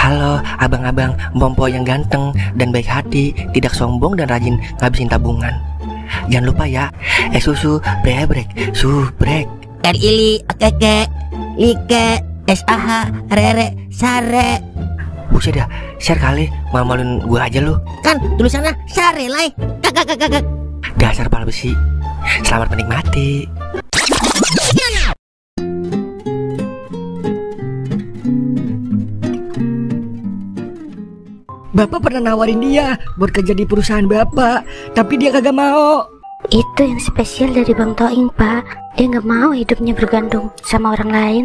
Halo abang-abang Mpompo yang ganteng dan baik hati, tidak sombong dan rajin ngabisin tabungan. Jangan lupa ya, susu brebrek, subrek. Ili, okeke, like, SAH, rere, sare. Buset dah, share kali, malu-maluin gue aja lu. Kan tulisannya sare lai. Kakak. Dasar pala besi. Selamat menikmati. Bapak pernah nawarin dia buat kerja di perusahaan Bapak, tapi dia kagak mau. Itu yang spesial dari Bang Toing, Pak. Dia gak mau hidupnya bergantung sama orang lain.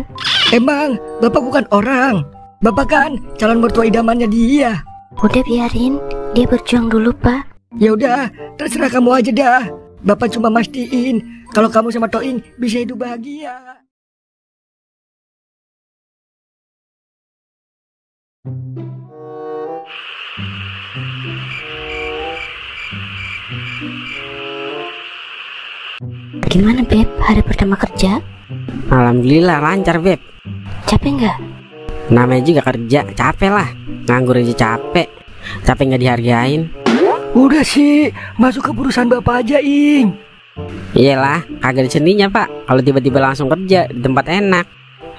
Emang Bapak bukan orang. Bapak kan calon mertua idamannya dia. Udah biarin, dia berjuang dulu, Pak. Ya udah, terserah kamu aja dah. Bapak cuma mastiin kalau kamu sama Toing bisa hidup bahagia. Gimana, Beb? Hari pertama kerja? Alhamdulillah lancar, Beb. Capek nggak? Namanya juga kerja, capek lah. Nganggur aja capek. Capek nggak dihargain. Udah sih, masuk ke perusahaan Bapak aja, Ing. Iyalah, kagak ada sendinya, Pak. Kalau tiba-tiba langsung kerja di tempat enak.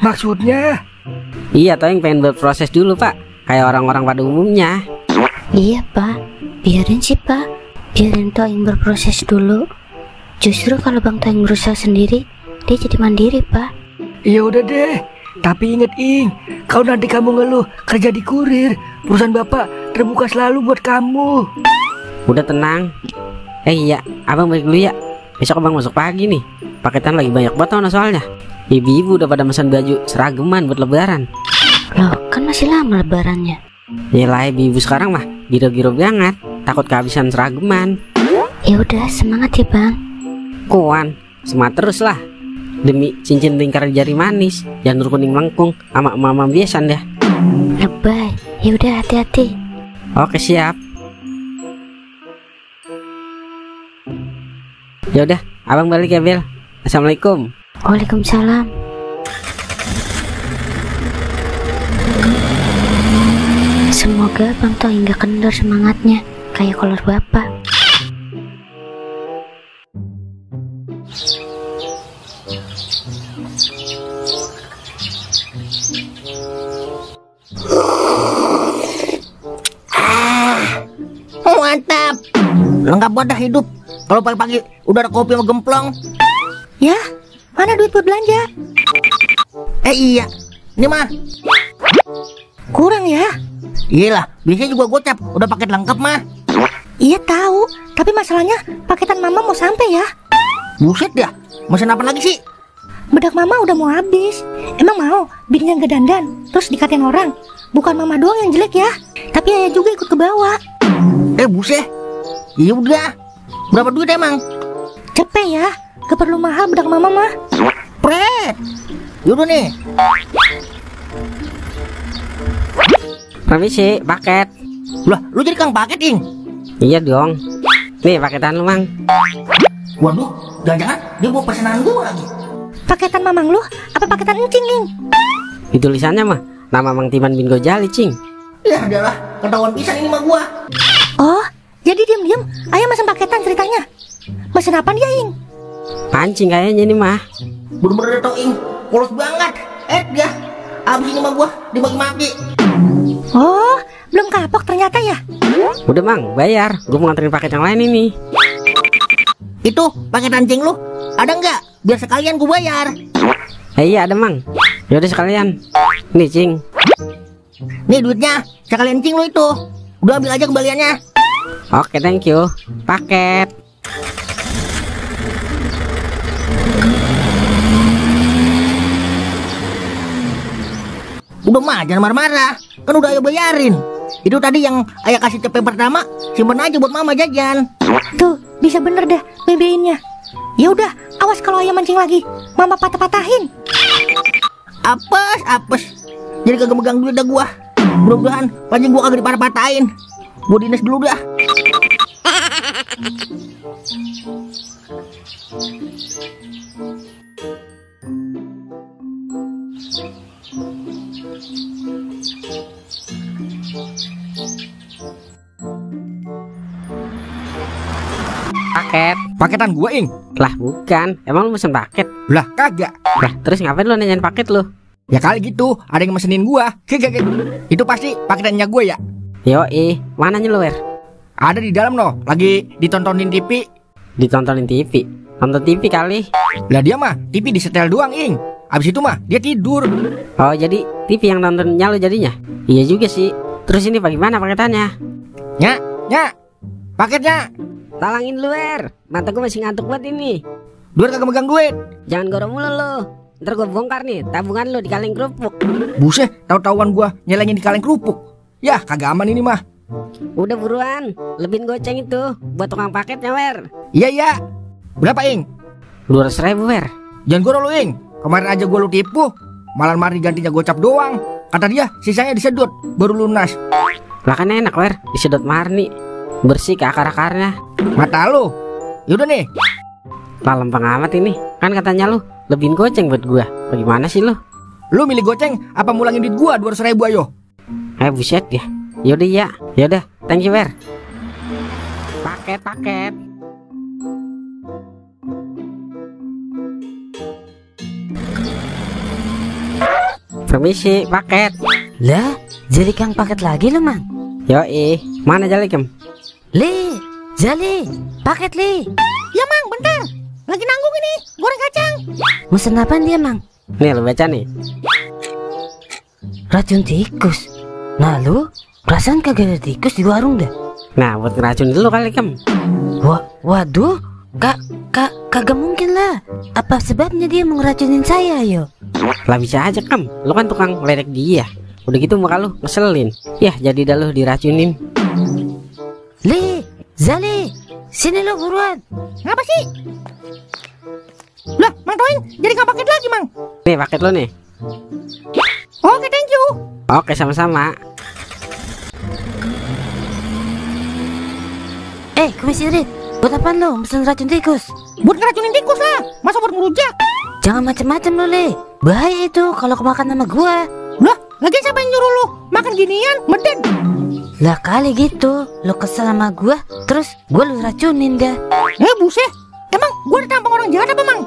Maksudnya? Iya, toh yang pengen berproses dulu, Pak. Kayak orang-orang pada umumnya. Iya, Pak. Biarin sih, Pak. Biarin Toing berproses dulu. Justru kalau Bang Toing berusaha sendiri, dia jadi mandiri, Pak. Ya udah deh. Tapi inget, Ing, kalau nanti kamu ngeluh kerja di kurir, perusahaan Bapak terbuka selalu buat kamu. Udah tenang. Iya, abang balik dulu ya. Besok abang masuk pagi nih. Paketan lagi banyak banget soalnya. Ibu-ibu udah pada pesan baju serageman buat lebaran. Loh, kan masih lama lebarannya. Yalah, ibu-ibu sekarang mah giro-giro banget. Takut kehabisan serageman. Ya udah, semangat ya, Bang. Kuan, semangat terus lah. Demi cincin lingkar jari manis, janur kuning melengkung sama mama biasan deh. Lebay. Ya udah, hati-hati. Oke, siap. Ya udah, abang balik ya, Bel. Assalamualaikum. Waalaikumsalam. Semoga Bang Toing gak kendor semangatnya kayak kolor Bapak. Mantap. Lengkap banget dah hidup. Kalau pagi-pagi udah ada kopi sama gemplong. Ya, mana duit buat belanja? Iya, ini mah Kurang ya? iyalah, biasanya juga gocap. Udah paket lengkap mah. Iya tahu, tapi masalahnya paketan Mama mau sampai ya. Buset dah, mesen apa lagi sih? Bedak Mama udah mau habis. Emang mau bikin yang gedandan terus dikatain orang? Bukan Mama doang yang jelek ya, tapi Ayah juga ikut ke bawah. Buset. Iya udah. Berapa duit emang? Cepet ya, gak perlu mahal bedak Mama mah. Pret. Yaudah nih. Permisi, paket. Lah, lu jadi kang paket, Ing? Iya dong. Nih paketan lu, Mang. Waduh, jangan-jangan dia bawa pesanan gua lagi. Paketan Mamang lu apa paketan encing, Ing? Di tulisannya mah nama Mang Timan bin Gojali, Cing. Ya adalah, ketahuan pisan ini mah gua. Oh, jadi diam-diam Ayah mesen paketan ceritanya. Mesen apa dia, Ing? Pancing kayaknya ini mah. Bener-bener tau, Ing, polos banget. Dia abis ini mah gua dibagi maki. Oh, belum kapok ternyata ya. Udah, Mang, bayar. Gua mau nganterin paket yang lain ini. Itu paket anjing lu ada nggak? Biar sekalian gua bayar. Iya ada, Mang. Yaudah sekalian. Nih, Cing. Nih duitnya, sekalian cing lu itu. Udah ambil aja kembaliannya. Oke, thank you. Paket. Udah mah, jangan marah-marah. Kan udah Ayah bayarin. Itu tadi yang Ayah kasih CP pertama, simpen aja buat Mama jajan. Tuh, bisa bener deh BB-innya. Ya udah, awas kalau Ayah mancing lagi, Mama patah-patahin. Apes. Jadi kagak megang duit dah gua. Mudah-mudahan pancing gua kagak dipatah-patahin. Gua dinas dulu dah. paket. Paketan gua, Ing. Lah bukan, emang lu mesen paket? Lah kagak. Lah terus ngapain lu nanyain paket lu? Ya kali gitu, ada yang mesenin gua. Kagak. Itu pasti paketannya gua ya. Yoi, mananya lu, Wer? Ada di dalam no, lagi ditontonin TV. Ditontonin TV? Nonton TV kali. Lah dia mah TV disetel doang, Ing. Abis itu mah dia tidur. Oh jadi TV yang nontonnya lu jadinya? Iya juga sih. Terus ini bagaimana paketannya? Nya, paketnya. Talangin lu, Wer. Mata gue masih ngantuk banget ini. Duit kagak megang duit. Jangan goro mulu lu. Ntar gue bongkar nih tabungan lu di kaleng kerupuk. Buset, tahu-tahuan gua nyelengin di kaleng kerupuk. Yah, kagak aman ini mah. Udah buruan, lebihin goceng itu buat tukang paketnya, Wer. Iya. Berapa, Ing? 200.000, Wer. Jangan gua lu, Ing. Kemarin aja gua lu tipu. Malah mari gantinya gocap doang. Kata dia, sisanya disedot, baru lunas. Lah kan enak, Wer, disedot Marni. Bersih ke akar-akarnya. Mata lu. Yaudah nih. Lah lempeng amat ini. Kan katanya lu lebihin goceng buat gua. Bagaimana sih lu? Lu milih goceng apa mulangin duit gua 200.000 ayo? Buset ya. Yaudah ya. Yaudah, thank you, Wer. Paket. Permisi, paket. Lah, jadi kang paket lagi lu, Mang? Yoi, mana Jalikem? Li, Jali, paket Li. Ya, Mang, bentar. Lagi nanggung ini, goreng kacang. Mesen apaan dia, Mang? Nih lu baca nih. Racun tikus. Nah lu, perasaan kagak ada tikus di warung dah. Nah, buat ngeracun dulu kali, Kem. Waduh, kagak mungkin lah. Apa sebabnya dia mau ngeracunin saya, yo? Lah bisa aja, Kem. Lu kan tukang ledek dia. Udah gitu muka lu ngeselin. Yah, jadi dah lu diracunin. Li, Zali, sini lu buruan. Ngapa sih? Lah, Mang Toing, jadi nggak paket lagi, Mang. Nih, paket lu nih. Oke, thank you. Oke, sama-sama. Komisirit, buat apaan lu mesen racun tikus? Buat ngeracunin tikus lah. Masa buat ngerujak? Jangan macem-macem lu, Li. Bahaya itu kalau kemakan sama gua. Lah, lagi siapa yang nyuruh lu makan ginian? Meden. Lah kali gitu, lu kesel sama gua, terus gua lu racunin dah. Buset. Emang gua ada tampang orang jahat apa, Mang?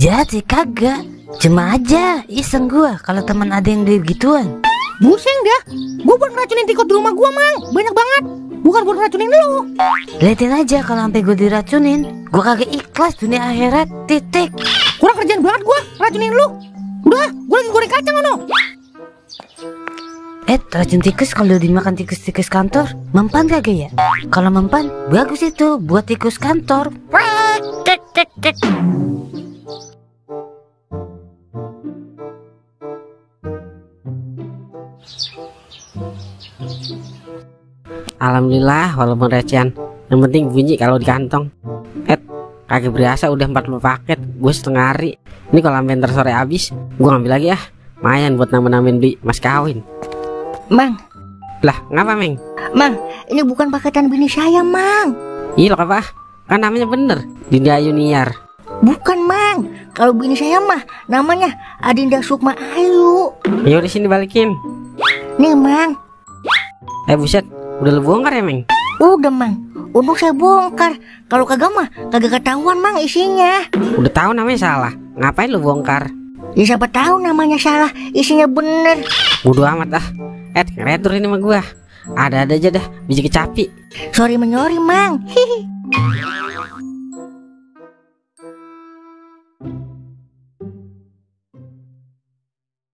Jahat sih kagak, cuma aja iseng gua kalau teman ada yang gituan. Buseng dah. Gua buat ngeracunin tikus di rumah gua, Mang. Banyak banget. Bukan buat ngeracunin lu. Liatin aja kalau sampai gua diracunin, gua kagak ikhlas dunia akhirat, titik. Kurang kerjaan banget gua ngeracunin lu. Udah, gua lagi goreng kacang ono. Racun tikus kalau dimakan tikus-tikus kantor, mempan kagak ya? Kalau mempan, bagus itu buat tikus kantor. Alhamdulillah, walaupun recehan, yang penting bunyi kalau di kantong. Kagak berasa udah 40 paket, gue setengah hari. Ini kalau sampai ntar sore habis, gue ngambil lagi ya. Mayan buat nambah-nambahin beli mas kawin. Mang, Lah, ngapa, Meng? Mang, ini bukan paketan bini saya, Mang. Ih, lo apa? Kan namanya bener, Dinda Yuniar. Bukan, Mang. Kalau bini saya mah namanya Adinda Sukma Ayu. Yaudah sini balikin. Nih, Mang. Buset, udah lu bongkar ya, Meng? Udah, Mang. Untung saya bongkar. Kalau kagak mah kagak ketahuan, Mang, isinya. Udah tahu namanya salah, ngapain lu bongkar? Ya siapa tahu namanya salah, isinya bener. Bodo amat ah. Ngeretur ini sama gua. Ada-ada aja dah, biji kecapi. Sorry menyori, Mang. Hihi.